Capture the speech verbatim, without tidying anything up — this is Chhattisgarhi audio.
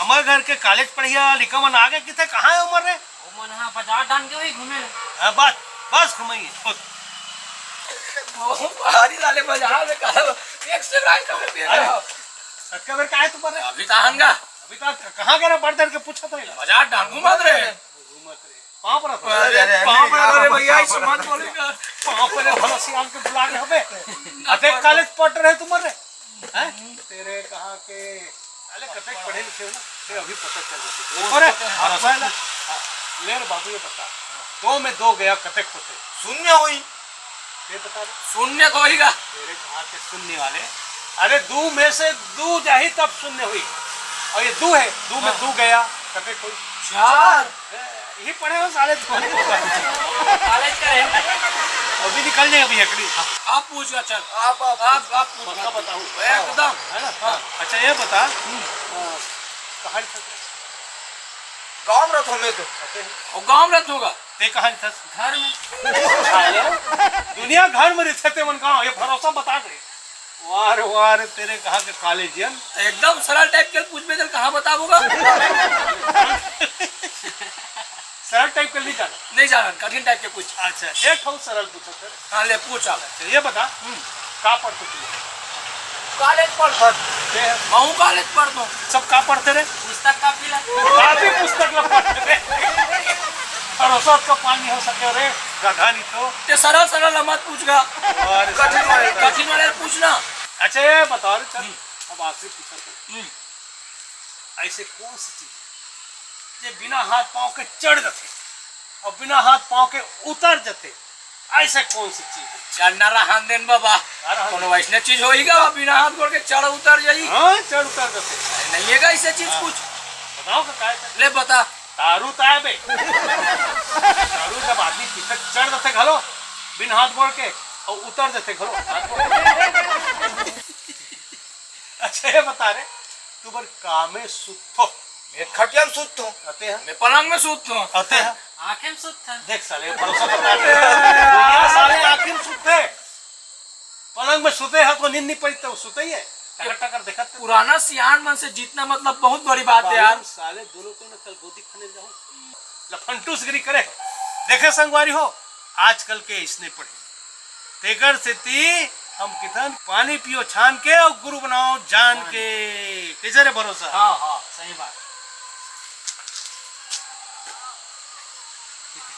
हमर घर के कॉलेज पढ़िया लइका मन आगे किथे, कहाँ हे ओमन रे? ओमन हा बाजार डाहन गे होही घूमे ला। हाँ, बस, बस घुमाइए, बहुत। बहुत भारी लाले बाजार में काला, एक से राय का भी अरे, अतका बेर काहे तुमन रे? अभी तो आहन गा। अभी तो कहाँ गे रे, बढ़ चढ़ के पूछत रहे ला। बाजार डाहन घूमत रहे। घूमत रहे। पाँव परत हँव। अरे, अरे, अरे, पाँव परत हँव रे भैया, अइसे मत बोले। पाँव परे भला सियान के बुला के हबे। अतेक कॉलेज पढ़ रहे तुमन रे। हैं? तेरे कहाँ के, अरे कतेक पढ़े लिखे हो ना, ते अभी पता चल जाथे। वो अरे, तो है। हाँ, सुन ना। हाँ, ले रे बाबू, ये बता, दो में दो गया, कतेक होथे? शून्य होही। ये बता दे। शून्य तो होही गा। तेरे कहाँ के शून्य वाले? अरे, दू में से दू जाही तब शून्य होही। अउ ये दू हे, दू में हाँ। दू गया, कतेक होही? चार। ए, यही पढ़े हो साले तुमन। कॉलेज का है। अभी निकल जाए अभी एकड़ी। आप पूछ गा, चल। आप, आप आप, आप पूछ पक्का गा। बताऊँ। एकदम। है ना? हाँ। अच्छा, ये बता, हम्म। अ, कहाँ रहत हस? गाँव में रहत हँव मैं तो। अउ गाँव में रहत हँव गा। ते कहाँ रहत हस? घर में। साले, दुनिया घर में रहिथे ते मन गाँव, ये भरोसा बता दे। वाह रे, वाह रे, तेरे कहाँ के कॉलेजियन। एकदम सरल टाइप के पूछबे, चल कहाँ बताबो गा? सरल टाइप के नहीं जाना। नहीं जाना, कठिन टाइप के पूछ। अच्छा, एक ठो सरल पूछत हँव। हाँ, ले पूछ आप। अच्छा, ये बता, हम्म। का पढ़थस तैं? कॉलेज पढ़थँव। ते? महूँ कॉलेज पढ़थँव। सब का पढ़थे रे? पुस्तक कॉपी ला। कॉपी पुस्तक ला पढ़थे रे। भरोसा का पानी हो सके रे, गधा नहीं तो। ते सरल सरल ला मत पूछ गा। अरे कठिन वाले। कठिन वाले पूछना। अच्छा, ये बताओ रे, चल, हम्म। अब आखिरी पूछत हँव। हम्म। अइसे कौन सी चीज हे, जे बिना हाथ पाँव के चढ़ जाथे अउ बिना हाथ पाँव के उतर जाथे? अइसे कौन सी चीज हे? चढ़ना रहन देन बाबा। का रहन कोनो देन? वइसने चीज होही गा, बिना हाथ गोड़ के चढ़ उतर जाही? हाँ, चढ़ उतर जाथे। अरे, नहीं हे गा अइसे चीज हाँ। कुछ। बताओ का, का हे? ले बता। दारू तो आय बे। दारू जब आदमी पीथे, चढ़ जाथे घलो, बिना हाथ गोड़ के, अउ उतर जाथे घलो। अच्छा, ये बता रे, तुमन का में सुतथो? मैं खटिया में सुतथँव। अते ह? मैं पलंग में सुतथँव। अते ह? आँखें में सुतथन। देख साले, भरोसा बता दे। दुनिया साले आँखें में सुतथे। पलंग में सुते ह तो नींद नहीं पड़ी, तो सुते ही हे। टकर टकर देखत। पुराना सियान मन से जीतना मतलब बहुत बड़ी बात हे यार। बाबू, साले दोनों को ना कल गोदी खाने जाऊँ। लफंटूसगिरी करे। देखे संगवारी हो, आजकल के अइसने पढ़े। तेकर सेती हम किथन पानी पियो छान के अउ गुरु बनाओ जान के। कइसे रे भरोसा? हाँ, हाँ, सही बात।